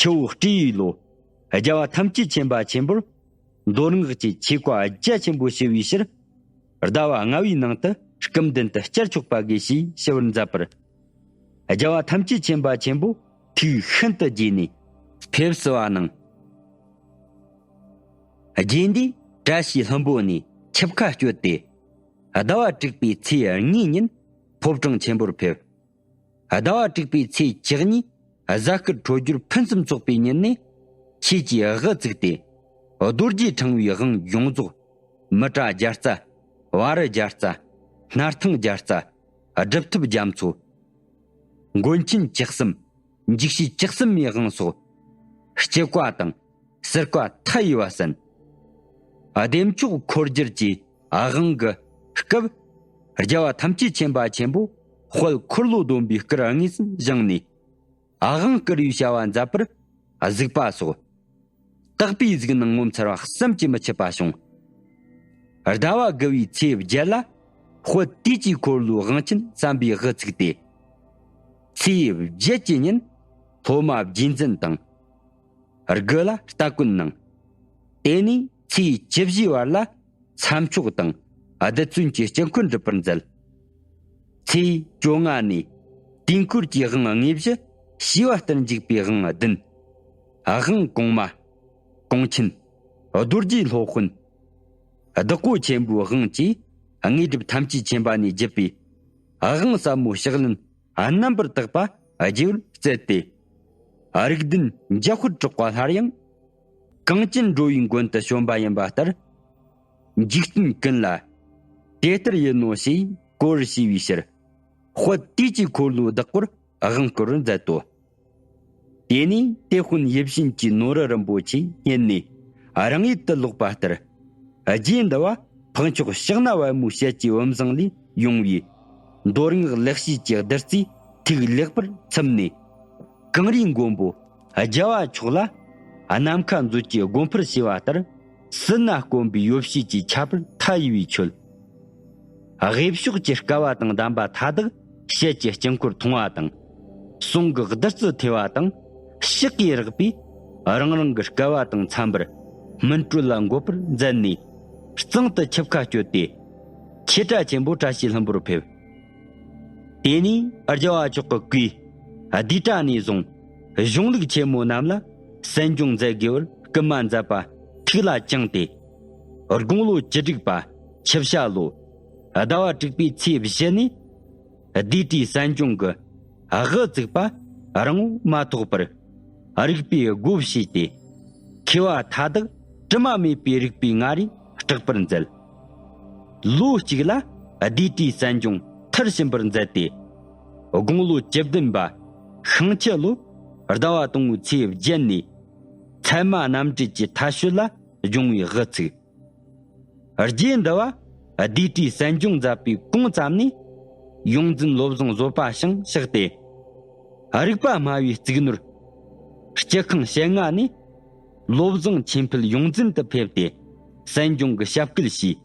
ཆུ་བོ་སྤྲེའུའི་ལོ། རྒྱལ་བ་ཐམས་ཅད་མཁྱེན་པ་ཆེན་པོར་མདོ་སྔགས་ཀྱི་ཆོས་བཀའ་རྒྱ་ཆེན་པོ་ཞུ་བའི་ཕྱིར། ཟླ་བ་ལྔ་བའི་ནང་དུ་སྐུ་མདུན་དུ་བཅར་ཆོག་པ་དགོས་ཞེས་ཞུ་བར་མཛད་པར། རྒྱལ་བ་ཐམས་ཅད་མཁྱེན་པ་ཆེན་པོ་ཐུགས་ཤིན་ཏུ་དགྱེས་ནས་ཕེབས་སུ་བ་གནང་། རྗེ་འདིས་བཀྲ་ཤིས་ལྷུན་པོ་ནས་ཆིབས་ཁ་གཅོད་དེ། ཟླ་བ་དྲུག་པའི་ཚེས་གཉིས་ཉིན་ཕོ་བྲང་ཆེན་པོར་ཕེབས། ཟླ་བ་དྲུག་པའི་ཚེས་བཅུ་གཉིས་གཟའ་སྐར་འཕྲོད་སྦྱོར་ཕུན་སུམ་ཚོགས་པའི་ཉིན་ནས་ཆོས་ཀྱི་དབུ་བཙུགས་ཏེ། རྡོ་རྗེ་ཕྲེང་བའི་དབང་ཡོངས་རྫོགས། མི་ཏྲ་རྒྱལ་རྩ། བ་རི་རྒྱལ་རྩ། སྣར་ཐང་རྒྱལ་རྩ། སྒྲུབ་ཐབས་རྒྱ་མཚོ། མགོན་ཆེན་བཅུ་གསུམ། འཇིགས་བྱེད་བཅུ་གསུམ་མའི་དབང་སོགས། སྤྱི་བཀའ་དང་། ཟུར་བཀའ་མཐའ་ཡས་པ་གསན། བདེ་མཆོག་འཁོར་སྒྱུར་གྱི་དབང་གི་སྐབས། རྒྱལ་བ་ཐམས་ཅད་མཁྱེན་པ་ཆེན་པོ་དཔལ་འཁོར་ལོ་སྡོམ་པའི་སྐུར་དངོས་སུ་བཞེངས་ནས། དབང་བསྐུར་བའི་བྱ་བ་མཛད་པར་གཟིགས་པ་སོགས། དག་པའི་གཟིགས་སྣང་ངོ་མཚར་བ་བསམ་གྱིས་མི་ཁྱབ་པ་བྱུང་། ཟླ་བ་དགུ་བའི་ཚེས་བརྒྱད་ལ་དཔལ་དུས་ཀྱི་འཁོར་ལོའི་དབང་ཆེན་བསམ་པའི་དབུ་ཚུགས་ཏེ། ཚེས་བརྒྱད་ཀྱི་ཉིན་སློབ་མ་རྗེས་འཛིན་དང་། དགུ་ལ་སྟ་གོན་གནང་། དེ་ནས་ཚེས་བཅུ་བཞིའི་བར་ལ་མཚམས་འཇོག་དང་རྡུལ་ཚོན་གྱི་དཀྱིལ་འཁོར་འགྲུབ་པར་མཛད། ཚེས་བཅོ་ལྔ་ནས་དུས་འཁོར་གྱི་དབང་དངོས་གཞི་ཞེས་པ་ལྟར་འཇུག་པའི་དབང་བདུན། དབང་གོང་མ། གོང་ཆེན། རྡོ་རྗེ་སློབ་དཔོན། བདག་པོ་ཆེན་པོའི་དབང་བཅས་དངོས་གྲུབ་ཐམས་ཅད་མཁྱེན་པ་ནས་བརྒྱུད་པའི་དབང་ཟབ་མོ་ཕྱག་ལེན་རྣམ་པར་དག་པ་རྒྱས་པར་བསྩལ་ཏེ། རིགས་ལྡན་འཇམ་དཔལ་གྲགས་པ་སླར་ཡང་གངས་ཅན་འགྲོ་བའི་མགོན་དུ་བྱོན་པ་ཡིན་པ་ལྟར། འཇིག་རྟེན་ཀུན་ལ་དེ་ལྟར་ཡིན་ནོ་ཞེས་གོ་བར་བྱས་པའི་ཕྱིར། དཔལ་དུས་ཀྱི་འཁོར་ལོའི་བདག་པོར་དབང་བསྐུར་བར་མཛད་དོ། དེ་ནས་དེད་དཔོན་ཡིད་བཞིན་གྱི་ནོར་བུ་རིན་པོ་ཆེ་སྙེད་ནས་རང་ཡུལ་དུ་ལོག་པ་ལྟར། རྗེ་འདི་བ་འཕགས་མཆོག་ཕྱག་ན་པདྨོའི་ཞལ་གྱི་བུམ་བཟང་ལས་ཡོང་བའི་མདོ་སྔགས་ལེགས་བཤད་ཀྱི་བདུད་རྩིས་ཐུགས་ལེགས་པར་ཚིམ་ནས། གངས་རིའི་མགོན་པོ་རྒྱལ་བ་མཆོག་ལ་ནམ་མཁའ་མཛོད་ཀྱི་དགོངས་འཕེལ་བྱས་པ་ལྟར། སྲིད་ན་དཀོན་པའི་ཡོ་བྱད་ཀྱི་ཁྱད་པར་མཐའ་ཡས་པའི་ཆོས། དབུས་ཕྱོགས་ཀྱི་བསྐལ་པ་དང་ལྡན་པ་མཐའ་དག་ཞལ་གྱི་དཀྱིལ་འཁོར་མཐོང་བ་དང་། གསུང་གི་བདུད་རྩི་ཐོས་པ་དང་། ཕྱག་གིས་རེག་པས་རང་རང་གི་བསྐལ་པ་དང་འཚམ་པར་སྨིན་གྲོལ་ལ་འགོད་པར་མཛད་ནས། གཙང་དུ་ཆིབས་ཁ་གཅོད་དེ། ཆོས་གྲྭ་ཆེན་པོ་བཀྲ་ཤིས་ལྷུན་པོར་ཕེབས། དེ་ནས་རྒྱལ་བ་མཆོག་གི་བསྐོས་ལྡེའུ་བྲག་ནས་བཟུང་གཞུང་ལུགས་ཆེན་མོ་རྣམས་ལ་གསན་སྦྱོང་མཛད་དགོས་པར་སྐུལ་མ་མཛད་པ་ཐུགས་ལ་བཅངས་ཏེ། དགུང་ལོ་བཅུ་དྲུག་པ་ཆུ་བྱ་ལོ་ཟླ་བ་དྲུག་པའི་ཚེས་བཞི་ནས་ལྡེའུ་བྲག་གསན་སྦྱོང་གི་དབུ་བཙུགས་པ་རིང་པོ་མ་ཐོགས་པར་རིག་པའི་སྒོ་ཕྱེས་ཏེ། མཁས་པ་མཐའ་དག་དྲི་མ་མེད་པའི་རིག་པའི་ངར་རིགས་དྲག་པར་མཛད། ལོ་གཅིག་ལ་ལྡེའུ་བྲག་གསན་སྦྱོང་མཐར་ཕྱིན་པར་མཛད་དེ། དགུང་ལོ་བཅུ་བདུན་པ་ཤིང་བྱི་ལོ་ཟླ་བ་དང་པོའི་ཚེས་བརྒྱད་ནས་ཚད་མ་རྣམ་འགྲེལ་གྱི་མཐའ་དཔྱོད་ལ་སྦྱོང་བའི་དབུ་ཚུགས། རྗེ་འདི་བ་ལྡེའུ་བྲག་གསན་སྦྱོང་མཛད་པའི་གོང་ཙམ་ནས་ཡོངས་འཛིན་བློ་བཟང་བཟོད་པ་ཞིང་གཤེགས་ཏེ། རིག་པ་སྨྲ་བའི་གཙུག་ནོར་སྤྱི་ཁང་ཞེ་ལྔ་ནས་བློ་བཟང་ཆོས་འཕེལ་ཡོངས་འཛིན་དུ་ཕེབས་ཏེ་གསན་སྦྱོང་གི་ཞབས་སྐུལ་བྱས།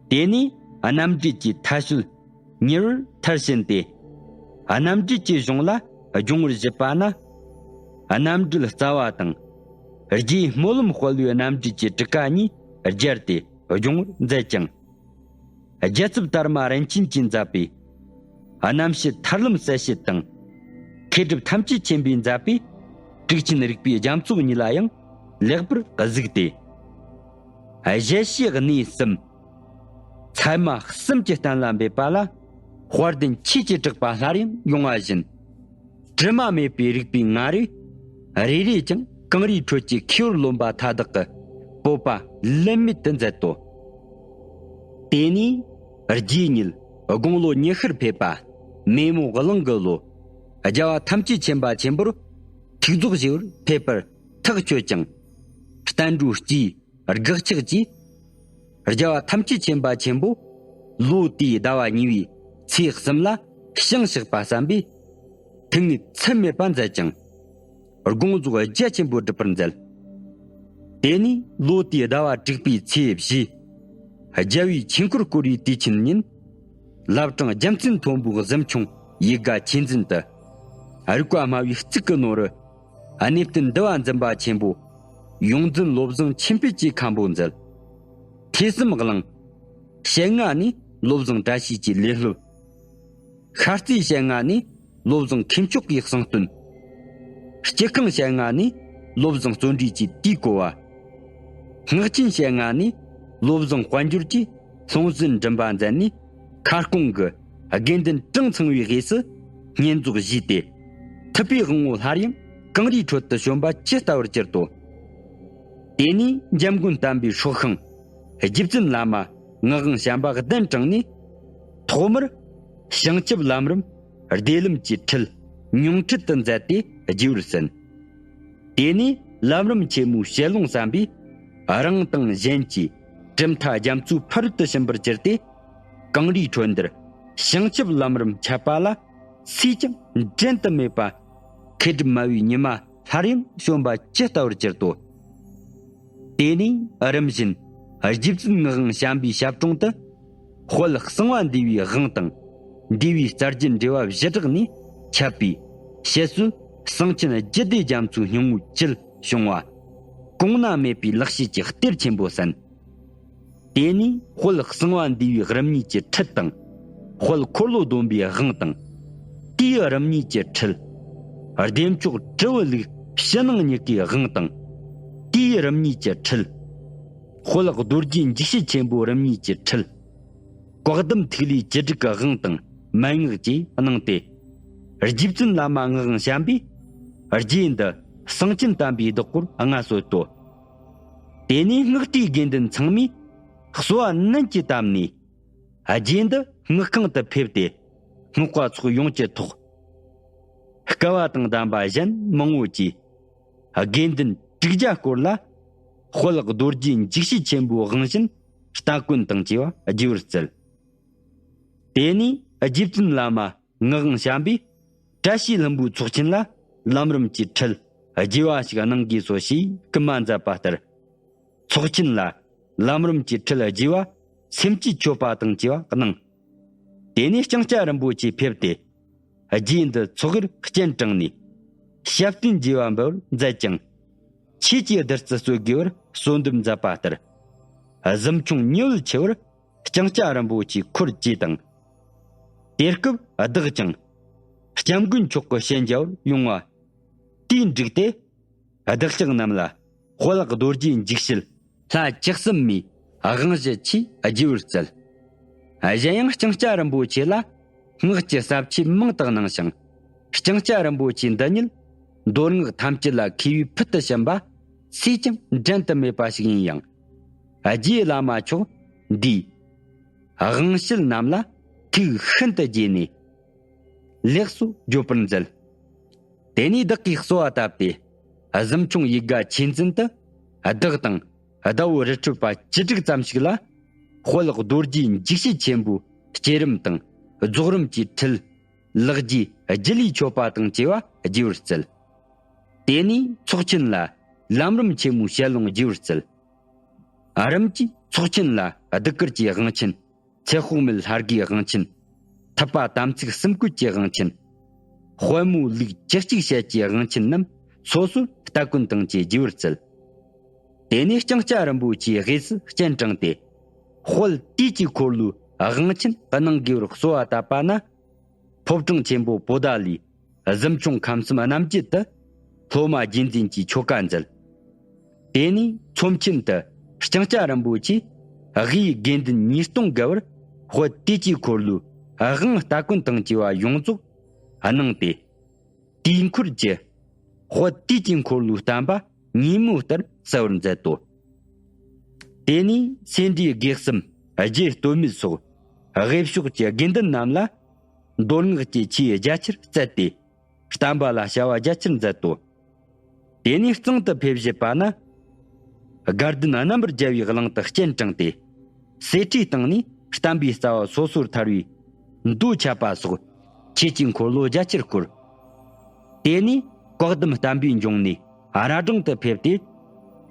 དེ་ནས་རྣམ་འགྲེལ་གྱི་མཐའ་དཔྱོད་གཉེར་བར་མཐར་ཕྱིན་ཏེ། རྣམ་འགྲེལ་གྱི་གཞུང་ལ་སྦྱོང་བར་བཞུད་པ་ན། རྣམ་འགྲེལ་རྩ་བ་དང་། རྗེ་སྨོན་ལམ་དཔལ་བའི་རྣམ་འགྲེལ་གྱི་ཊཱི་ཀ་གཉིས་སྦྱར་ཏེ་སྦྱོང་བར་མཛད་ཅིང་། རྒྱལ་ཚབ་དར་མ་རིན་ཆེན་གྱིས་མཛད་པའི་རྣམ་བཤད་ཐར་ལམ་གསལ་བྱེད་དང་། མཁས་གྲུབ་ཐམས་ཅད་མཁྱེན་པས་མཛད་པའི་ཊཱིཀ་ཆེན་རིག་པའི་རྒྱ་མཚོ་གཉིས་ལ་ཡང་ལེགས་པར་གཟིགས་ཏེ། གཞལ་བྱའི་གནས་གསུམ། ཚད་མ་གསུམ་གྱི་གཏན་ལ་འབེབས་པ་ལ་དཔལ་ལྡན་ཆོས་ཀྱི་གྲགས་པ་སླར་ཡང་ཡོང་བ་བཞིན། དྲི་མ་མེད་པའི་རིག་པའི་ངང་རེ། རེ་རེས་ཀྱང་གངས་རིའི་ཁྲོད་ཀྱི་ཁེར་བོར་ལོན་པ་མཐའ་དག་གི་སྤོབས་པ་ལན་མེད་དུ་མཛད་དོ། དེ་ནས་རྗེ་ཉིད་དགུང་ལོ་ཉི་ཤུར་ཕེབས་པ་མེ་མོ་གླིང་གི་ལོ། རྒྱལ་བ་ཐམས་ཅད་མཁྱེན་པ་ཆེན་པོར་ཐུགས་རྫོགས་ཞུ་བར་ཕེབས་པར་ཐག་ཆོད་ཅིང་། བསྟན་འགྲོའི་སྤྱིའི་དགག་ཆགས་ཀྱིས། རྒྱལ་བ་ཐམས་ཅད་མཁྱེན་པ་ཆེན་པོ་ལོ་དེའི་ཟླ་བ་གཉིས་པའི་ཚེས་གསུམ་ལ་བྱང་ཆགས་པ་བསམ་པས། ཐུགས་ངལ་ཚད་མེད་པ་མཛད་ཅིང་། དགོངས་རྫོགས་རྒྱ་ཆེན་པོ་བསྒྲུབ་པར་མཛད། དེ་ནས་ལོ་དེའི་ཟླ་བ་དྲུག་པའི་ཚེས་བཞི། རྒྱལ་བའི་ཆོས་འཁོར་བསྐོར་བའི་དུས་ཆེན་ཉིན། བླ་བྲང་རྒྱལ་མཚན་མཐོན་པོའི་གཟིམ་ཆུང་ཡིད་དགའ་ཆོས་འཛིན་དུ། རིག་པ་སྨྲ་བའི་གཙུག་གི་ནོར་བུ། གནས་བརྟན་འདུལ་བ་འཛིན་པ་ཆེན་པོ། ཡོངས་འཛིན་བློ་བཟང་ཆོས་འཕེལ་གྱིས་མཁན་པོ་མཛད། ཐོས་བསམ་གླིང་། ཞལ་སྔ་ནས་བློ་བཟང་བཀྲ་ཤིས་ཀྱིས་ལས་སློབ། ཤར་རྩེའི་ཞལ་སྔ་ནས་བློ་བཟང་མཁས་མཆོག་གིས་གསུང་བཏོན། སྐྱིད་ཁང་ཞལ་སྔ་ནས་བློ་བཟང་བརྩོན་འགྲུས་ཀྱིས་དུས་གོ་བ། སྔགས་ཆེན་ཞལ་སྔ་ནས་བློ་བཟང་དཔལ་འབྱོར་གྱིས་སློབ་ཚན་འགྲིམ་པ་མཛད་ནས། ཁ་སྐོང་གི་དགེ་འདུན་གྲངས་ཚང་བའི་དབུས་སུ་བསྙེན་རྫོགས་བཞེས་ཏེ། ཐུབ་པའི་དབང་པོ་སླར་ཡང་གངས་རིའི་ཁྲོད་དུ་བྱོན་པ་ཇི་ལྟ་བར་གྱུར་ཏོ། དེ་ནས་འཇམ་མགོན་བསྟན་པའི་སྲོག་ཤིང་རྗེ་བཙུན་བླ་མ་ངག་དབང་བྱམས་པ་གདན་དྲངས་ནས། ཐོག་མར་བྱང་ཆུབ་ལམ་རིམ་བདེ་ལམ་གྱི་ཁྲིད་མྱོང་ཁྲིད་དུ་མཛད་དེ་རྒྱས་པར་གསན། དེ་ནས་ལམ་རིམ་ཆེན་མོའི་ཞལ་ལུང་བསམ་པས། རང་དང་གཞན་གྱི་གྲུབ་མཐའ་རྒྱ་མཚོའི་ཕ་རོལ་ཏུ་ཕྱིན་པར་གྱུར་ཏེ། གངས་རིའི་ཁྲོད་འདིར་བྱང་ཆུབ་ལམ་རིམ་འཆད་པ་ལ་སུས་ཀྱང་འགྲན་དུ་མེད་པ། མཁས་གྲུབ་སྨྲ་བའི་ཉི་མ་སླར་ཡང་བྱོན་པ་ཇི་ལྟ་བར་གྱུར་ཏོ། དེ་ནས་རིམ་བཞིན་རྗེ་བཙུན་ངག་དབང་བྱམས་པའི་ཞབས་དྲུང་དུ། དཔལ་གསང་བ་འདུས་པའི་དབང་དང་། འདུས་པའི་རྩ་རྒྱུད་འགྲེལ་བ་བཞི་སྦྲགས་ནས་འཆད་པའི་བཤད་སྲོལ་གསང་ཆེན་རྒྱུད་སྡེ་རྒྱ་མཚོའི་སྙིང་པོའི་བཅུད་བྱུང་བ། གོང་ན་མེད་པའི་ལེགས་བཤད་ཀྱི་གཏེར་ཆེན་པོ་གསན། དེ་ནས་དཔལ་གསང་བ་འདུས་པའི་རིམ་གཉིས་ཀྱི་ཁྲིད་དང་། དཔལ་འཁོར་ལོ་སྡོམ་པའི་དབང་དང་། དེའི་རིམ་གཉིས་ཀྱི་ཁྲིད། བདེ་མཆོག་དྲིལ་བུ་ལུགས་ཕྱི་ནང་གཉིས་ཀའི་དབང་དང་། དེའི་རིམ་གཉིས་ཀྱི་ཁྲིད། དཔལ་རྡོ་རྗེ་འཇིགས་བྱེད་ཆེན་པོའི་རིམ་གཉིས་ཀྱི་ཁྲིད། བཀའ་གདམས་ཐིག་ལེའི་བཅུ་དྲུག་གི་དབང་དང་མན་ངག་བཅས་གནང་སྟེ། རྗེ་བཙུན་བླ་མ་ངག་དབང་བྱམས་པས་རྗེ་འདི་གསང་ཆེན་དམ་པའི་བདག་པོར་མངའ་གསོལ་ཏོ། དེ་ནས་སྔགས་བྲིས་དགེ་འདུན་ཚང་མས་གསོལ་བ་ནན་གྱིས་བཏབ་ནས། རྗེ་འདི་སྔགས་ཁང་དུ་ཕེབས་ཏེ་སྔགས་པ་ཚོགས་ཡོངས་ཀྱི་ཐོག་སྐལ་བ་དང་ལྡན་པ་གཞན་མང་བོ་བཅས་དགེ་འདུན་དྲུག་བརྒྱ་སྐོར་ལ་དཔལ་རྡོ་རྗེ་འཇིགས་བྱེད་ཆེན་པོའི་དབང་བྱིན་སྟ་གོན་དང་བཅས་པ་རྒྱས་པར་སྩལ། དེ་ནས་རྗེ་བཙུན་བླ་མ་ངག་དབང་བྱམས་པས་བཀྲ་ཤིས་ལྷུན་པོའི་ཚོགས་ཆེན་ལ་ལམ་རིམ་གྱི་ཁྲིད་རྒྱས་པ་ཞིག་གནང་དགོས་སོ་ཞེས་སྐུལ་མ་མཛད་པ་ལྟར། ཚོགས་ཆེན་ལ་ལམ་རིམ་གྱི་ཁྲིད་རྒྱས་པ་སེམས་བསྐྱེད་མཆོད་པ་དང་བཅས་པ་གནང་། དེ་ནས་ལྕང་སྐྱ་རིན་པོ་ཆེ་ཕེབས་ཏེ། རྗེ་འདི་ཚོགས་དབུར་སྤྱན་དྲངས་ནས། ཞབས་བརྟན་རྒྱས་པ་འབུལ་བར་མཛད་ཅིང་། ཆོས་ཀྱི་བདུད་རྩི་གསོལ་དགོས་པར་གསོལ་འདེབས་མཛད་པ་ལྟར། གཟིམ་ཆུང་ཉི་འོད་ཆེ་བར་ལྕང་སྐྱ་རིན་པོ་ཆེའི་འཁོར་བཅས་དང་། དེ་སྐབས་བདག་ཀྱང་སྐྱབས་མགོན་མཆོག་གི་ཞལ་མཇལ་བར་ཡོང་བ། དེའི་འགྲིག་སྟེ། བདག་ཅག་རྣམས་ལ་དཔལ་རྡོ་རྗེ་འཇིགས་བྱེད་ལྷ་བཅུ་གསུམ་མའི་དབང་བཞི་ཆེས་རྒྱས་པར་སྩལ། གཞན་ཡང་ལྕང་སྐྱ་རིན་པོ་ཆེ་ལ་སྔགས་ཀྱི་ཟབ་ཆོས་མང་དུ་གནང་ཞིང་། ལྕང་སྐྱ་རིན་པོ་ཆེ་འདི་ཉིད་མདོ་སྔགས་ཐམས་ཅད་ལ་མཁས་པའི་ཕུལ་དུ་ཕྱིན་པ་སུས་ཀྱང་འགྲན་དུ་མེད་པ་ཞིག་ཡིན་ཡང་། རྗེ་བླ་མ་མཆོག་འདིའི་དབང་བྱེད་རྣམས་ལ་ཐུགས་ཤིན་ཏུ་དགྱེས་ནས། ལེགས་སོ་བརྗོད་པར་མཛད། དེ་ནས་བདག་གིས་གསོལ་བ་བཏབ་སྟེ། གཟིམ་ཆུང་ཡིད་དགའ་ཆོས་འཛིན་དུ་བདག་དང་ཟླ་བོ་རི་ཁྲོད་པ་བཅུ་དྲུག་ཙམ་ཞིག་ལ། དཔལ་རྡོ་རྗེ་འཇིགས་བྱེད་ཆེན་པོའི་བསྐྱེད་རིམ་དང་རྫོགས་རིམ་གྱི་ཁྲིད། ལེགས་བགྱིས་རྒྱུད་ལུས་མཆོད་པ་དང་བཅས་པ་རྒྱས་པར་སྩལ། དེ་ནས་ཚོགས་ཆེན་ལ་ལམ་རིམ་ཆེན་མོའི་ཞལ་ལུང་རྒྱས་པར་སྩལ། རིམ་གྱིས་ཚོགས་ཆེན་ལ་གདུགས་དཀར་གྱི་དབང་ཆེན། ཚེ་དཔག་མེད་ལྷ་དགེའི་དབང་ཆེན། ཐུབ་པ་དམ་ཚིག་གསུམ་བཀོད་ཀྱི་དབང་ཆེན། དཔལ་མོའི་ལུགས་བཅུ་གཅིག་ཞལ་གྱི་དབང་ཆེན་རྣམས་སོ་སོར་སྟ་གོན་དང་བཅས་རྒྱས་པར་སྩལ། དེ་ནས་ལྕང་སྐྱ་རིན་པོ་ཆེའི་དབུས་སུ་སྤྱན་དྲངས་ཏེ། དཔལ་དུས་ཀྱི་འཁོར་ལོའི་དབང་ཆེན་གནང་དགོས་པར་གསོལ་བ་བཏབ་པ་ན། ཕོ་བྲང་ཆེན་པོ་པོ་ཏཱ་ལའི་གཟིམ་ཆུང་ཁམས་གསུམ་རྣམ་བརྒྱད་དུ་སློབ་མ་རྗེས་འཛིན་གྱི་ཆོ་ག་མཛད། དེ་ནས་ཚོམས་ཆེན་དུ་ལྕང་སྐྱ་རིན་པོ་ཆེས་དབུས་དགེ་འདུན་ཉིས་སྟོང་བརྒལ་བར་དཔལ་དུས་ཀྱི་འཁོར་ལོའི་དབང་སྟ་གོན་དང་བཅས་པ་ཡོངས་རྫོགས་གནང་སྟེ། དུས་འཁོར་གྱི་དཔལ་དུས་ཀྱི་འཁོར་ལོའི་བསྟན་པ་ཉིན་མོའི་ལྟར་གསལ་བར་མཛད་དོ། དེ་ནས་སེ་འབྲས་དགེ་གསུམ་རྗེ་སྟོད་སྨད་སོགས་དབུས་ཕྱོགས་ཀྱི་དགེ་འདུན་རྣམས་ལ་མདོ་སྔགས་ཀྱི་ཆོས་རྒྱ་ཆེར་སྩལ་ཏེ། བསྟན་པ་ལ་བྱ་བ་རྒྱ་ཆེར་མཛད་དོ། དེ་ནས་གཙང་དུ་ཕེབས་བཞུད་པ་ན། དགའ་ལྡན་རྣམ་པར་རྒྱལ་བའི་གླིང་དུ་སྤྱན་དྲངས་ཏེ། གསེར་ཁྲིའི་སྟེང་ནས་བསྟན་པའི་རྩ་བ་སོ་སོར་ཐར་བའི་མདོ་ཁྱབ་པ་སོགས་ཆོས་ཀྱི་འཁོར་ལོ་རྒྱ་ཆེར་བསྐོར། དེ་ནས་བཀའ་གདམས་བསྟན་པའི་འབྱུང་གནས་ར་སྒྲེང་དུ་ཕེབས་ཏེ།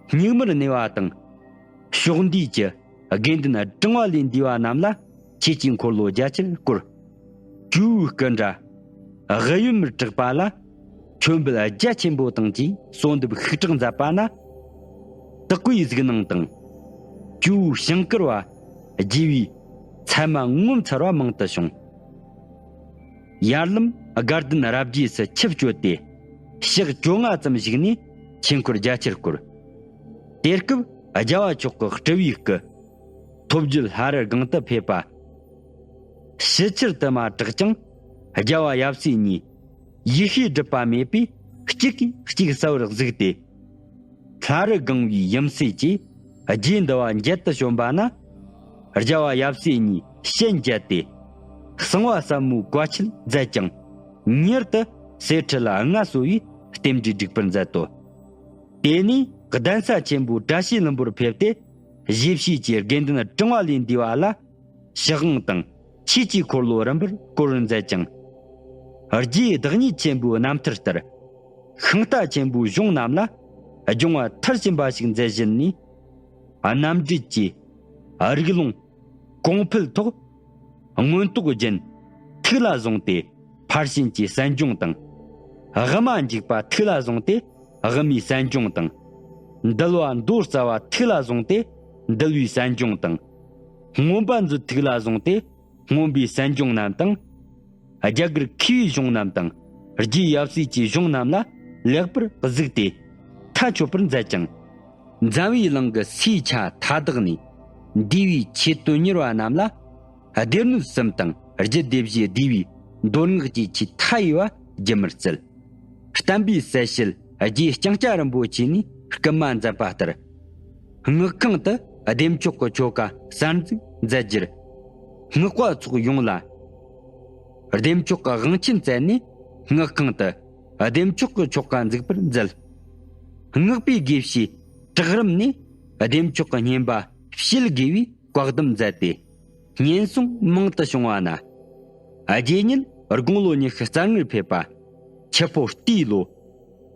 སྙིགས་མར་གནས་པ་དང་། ཕྱོགས་འདུས་ཀྱི་དགེ་འདུན་གྲངས་མང་ལས་འདས་པ་རྣམས་ལ་ཆོས་ཀྱི་འཁོར་ལོ་རྒྱ་ཆེར་བསྐོར། ཇོ་བོའི་སྐུ་འདྲ་དབུ་ཡུམ་གྲགས་པ་ལ་མཆོད་འབུལ་རྒྱ་ཆེན་པོ་དང་བཅས་གསོལ་འདེབས་ཤུགས་དྲག་མཛད་པ་ན། དག་པའི་གཟིགས་སྣང་དང་། ཇོ་བོའི་ཞིང་ཀར་བ་རྒྱས་པའི་མཚན་མ་ངོ་མཚར་བ་མང་དུ་བྱུང་། ཡར་ལམ་དགའ་ལྡན་རབ་རྒྱས་སུ་ཆིབས་བསྐྱོད་དེ། ཞག་བཅོ་ལྔ་ཙམ་བཞུགས་ནས་ཆོས་འཁོར་རྒྱ་ཆེར་བསྐོར། དེ་སྐབས་རྒྱལ་བ་མཆོག་གི་སྤྲུལ་བའི་སྐུ། ཐོབ་བརྒྱུད་ལྷ་རི་སྒང་དུ་ཕེབས་པ། ཕྱི་ཕྱིར་དུ་མ་གྲགས་ཀྱང་རྒྱལ་བ་ཡབ་སྲས་གཉིས་ཡེ་ཤེས་སྒྲིབ་པ་མེད་པས་གཅིག་གིས་གཅིག་གསལ་བར་གཟིགས་ཏེ། ལྷ་རི་སྒང་བའི་ཡུམ་སྲས་ཀྱིས་རྗེ་འདི་བ་མཇལ་དུ་བྱོན་པ་ན། རྒྱལ་བ་ཡབ་སྲས་གཉིས་ཞལ་མཇལ་ཏེ། གསང་བ་ཟབ་མོའི་བཀའ་ཆད་མཛད་ཀྱང་མྱུར་དུ་གསེར་ཁྲི་ལ་མངའ་གསོལ་བའི་རྟེན་འབྲེལ་འགྲིག་པར་མཛད་དོ། དེ་ནས་གདན་ས་ཆེན་པོའི་བཀྲ་ཤིས་ལྷུན་པོར་ཕེབས་ཏེ། བཞེད་བྱེད་ཀྱི་དགེ་འདུན་གྲངས་མང་ལས་འདས་པ་ལ་ཕྱག་དབང་དང་ཆོས་ཀྱི་འཁོར་ལོ་རིམ་པར་བསྐོར་བར་མཛད་ཅིང་། རྗེའི་བདག་ཉིད་ཆེན་པོའི་རྣམ་ཐར་ལྟར། ཤིང་རྟ་ཆེན་པོའི་གཞུང་རྣམས་ལ་སྦྱོང་བ་མཐར་ཕྱིན་པ་ཞིག་མཛད་བཞིན་ནས། རྣམ་འགྲེལ་གྱི་རིགས་ལུང་གོང་འཕེལ་ཐོག་མངོན་རྟོགས་རྒྱན་ཐུགས་ལ་བཟུང་སྟེ། ཕར་ཕྱིན་གྱི་གསན་སྦྱོང་དང་། དབུ་མ་འཇུག་པ་ཐུགས་ལ་བཟུང་སྟེ་དབུ་མའི་གསན་སྦྱོང་དང་། འདུལ་བ་མདོ་རྩ་བ་ཐུགས་ལ་བཟུང་སྟེ་འདུལ་བའི་གསན་སྦྱོང་དང་། མངོན་པ་མཛོད་ཐུགས་ལ་བཟུང་སྟེ་མངོན་པའི་གསན་སྦྱོང་རྣམས་དང་། རྒྱ་གར་མཁས་པའི་གཞུང་རྣམས་དང་། རྗེ་ཡབ་སྲས་ཀྱི་གཞུང་རྣམས་ལ་ལེགས་པར་གཟིགས་ཏེ་མཐའ་ཆོད་པར་མཛད་ཅིང་། འཛམ་བུའི་གླིང་གི་སའི་ཆ་མཐའ་དག་ནས་འདས་པའི་ཆོས་དོན་གཉེར་བ་རྣམས་ལ་སྡེ་སྣོད་གསུམ་དང་རྒྱུད་སྡེ་བཞིའི་སྡེ་བའི་མདོ་སྔགས་ཀྱི་ཆོས་མཐའ་ཡས་པ་བགྱི་མར་བསྩལ། བསྟན་པའི་གསལ་བྱེད་རྗེ་ལྕང་སྐྱ་རིན་པོ་ཆེ་ནས་སྐུལ་མ་མཛད་པ་ལྟར། སྔགས་ཁང་དུ་བདེ་མཆོག་གི་ཆོ་ག་གསར་འཛུགས་མཛད་རྒྱུར། སྔགས་པ་ཚོགས་ཡོངས་ལ་བདེ་མཆོག་གི་དབང་ཆེན་བསྩལ་ནས། སྔགས་ཁང་དུ་བདེ་མཆོག་གི་ཆོ་ག་འཛུགས་པར་མཛད། སྔགས་པའི་དགེ་བཤེས་བྲག་རམ་ནས་བདེ་མཆོག་གི་བསྙེན་པ་བྱེད་དགོས་པའི་བཀའ་གདམས་མཛད་དེ། བསྙེན་སོང་མང་དུ་བྱུང་བ་ན། རྗེ་ཉིད་དགུང་ལོ་ཉི་ཤུ་རྩ་ལྔར་ཕེབས་པ། ཆུ་ཕོ་རྟའི་ལོ།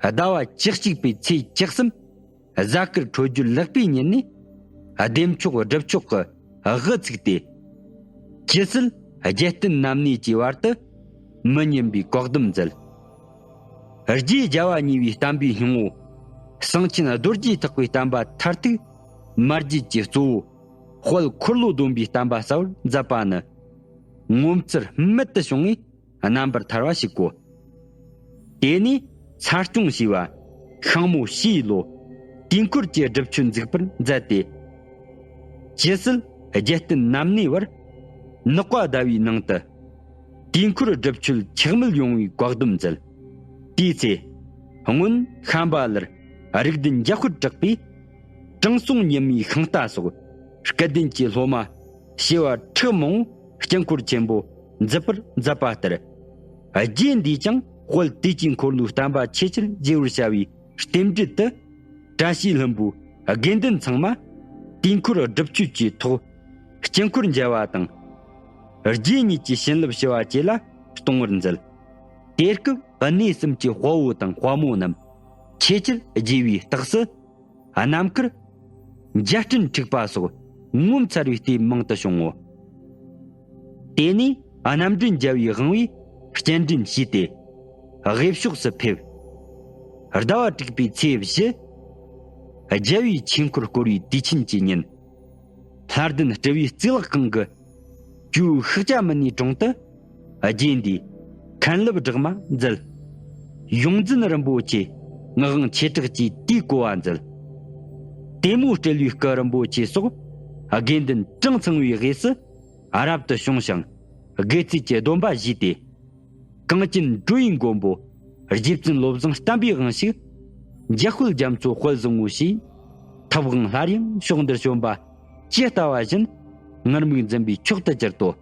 ཟླ་བ་བཅུ་གཅིག་པའི་ཚེས་བཅུ་གསུམ། གཟའ་སྐར་འཕྲོད་སྦྱོར་ལེགས་པའི་ཉིན་ནས། བདེ་མཆོག་སྒྲུབ་མཆོག་གི་དབུ་ཚུགས་ཏེ། ཇི་སྲིད་རྒྱལ་བསྟན་རྣམ་གནས་ཀྱི་བར་དུ། མི་ཉམས་པའི་བཀའ་གདམས་མཛད། རྗེ་རྒྱལ་བ་གཉིས་པའི་བསྟན་པའི་སྙིང་པོ། གསང་ཆེན་རྡོ་རྗེ་ཐེག་པའི་བསྟན་པ་མཐར་ཐུག་མ་བརྗེད་ཀྱི་གཙོ་བོ། དཔལ་འཁོར་ལོ་སྡོམ་པའི་བསྟན་པ་གསལ་བར་མཛད་པ་ནི། ངོ་མཚར་རྨད་དུ་བྱུང་བའི་རྣམ་པར་ཐར་བ་ཞིག་གོ། དེ་ནས་ཚར་སྐྱོང་བྱས་པ་ཤིང་མོ་བྱའི་ལོ། དུས་འཁོར་གྱི་སྒྲུབ་མཆོད་འཛུགས་པར་མཛད་དེ། ཇི་སྲིད་རྒྱལ་བསྟན་རྣམ་གནས་བར། ནག་པ་ཟླ་བའི་ནང་དུ། དུས་འཁོར་སྒྲུབ་མཆོད་ཆག་མེད་ཡོང་བའི་བཀའ་གདམས་མཛད། དེའི་ཚེ། སྔོན་ཤམ་བྷ་ལར་རིགས་ལྡན་འཇམ་དཔལ་གྲགས་པས། དྲང་སྲོང་ཉི་མའི་ཤིང་རྟ་སོགས་སྐལ་ལྡན་གྱི་སློབ་མ་བྱེ་བ་ཕྲག་མང་པོ་དཀྱིལ་འཁོར་ཆེན་པོ་འཛུགས་པར་མཛད་པ་ལྟར། རྗེ་འདིས་ཀྱང་དཔལ་དུས་ཀྱི་འཁོར་ལོའི་བསྟན་པ་ཆེས་ཆེར་རྒྱས་པར་བྱ་བའི་རྟེན་འབྲེལ་དུ། བཀྲ་ཤིས་ལྷུན་པོའི་དགེ་འདུན་ཚང་མ་དུས་འཁོར་སྒྲུབ་མཆོད་ཀྱི་ཐོག་དཀྱིལ་འཁོར་མཇལ་བ་དང་། རྗེ་ཉིད་ཀྱི་བྱིན་རླབས་ཞི་བ་བཅས་ལ་གཏོང་བར་མཛད། དེ་སྐབས་གནས་གསུམ་གྱི་དཔའ་བོ་དང་དཔའ་མོ་རྣམས་ཆེས་ཆེར་རྒྱས་པའི་རྟགས་སུ། ནམ་མཁར་འཇའ་སྤྲིན་འཁྲིགས་པ་སོགས་ངོ་མཚར་བའི་ལྟས་མང་དུ་བྱུང་ངོ་། དེ་ནས་རྣམ་འདྲེན་རྒྱལ་བའི་དབང་པོས་སྤྱན་འདྲེན་བྱས་ཏེ། དབུས་ཕྱོགས་སུ་ཕེབས། ཟླ་བ་དྲུག་པའི་ཚེས་བཞི། རྒྱལ་བའི་ཆོས་འཁོར་བསྐོར་བའི་དུས་ཆེན་གྱི་ཉིན། ལྷ་ལྡན་སྤྲུལ་པའི་གཙུག་ལག་ཁང་གི་ཇོ་བོའི་ཤཱཀྱ་མུ་ནེའི་དྲུང་དུ་རྗེ་འདིས་མཁན་སློབ་སྦྲགས་མ་མཛད། ཡོངས་འཛིན་རིན་པོ་ཆེ་ངག་དབང་ཆོས་གྲགས་ཀྱིས་དེའི་གོ་བ་མཛད། དེ་མོ་སྤྲུལ་པའི་སྐུ་རིན་པོ་ཆེ་སོགས་དགེ་འདུན་གྲངས་ཚང་བའི་དབུས་སུ་རབ་ཏུ་བྱུང་ཞིང་དགེ་ཚུལ་གྱི་སྡོམ་པ་བཞེས་ཏེ། གངས་ཅན་འགྲོ་བའི་མགོན་པོ་ རྗེ་བཙུན་བློ་བཟང་བསྟན་པའི་དབང་ཕྱུག་འཇམ་དཔལ་རྒྱ་མཚོ་དཔལ་བཟང་ངོ་ཞེས། ཐབས་དབང་སླར་ཡང་ཕྱོགས་འདིར་བྱོན་པ། ཇི་ལྟ་བ་བཞིན་ངུར་སྨྲིག་འཛིན་པའི་མཆོག་ཏུ་གྱུར་ཏོ།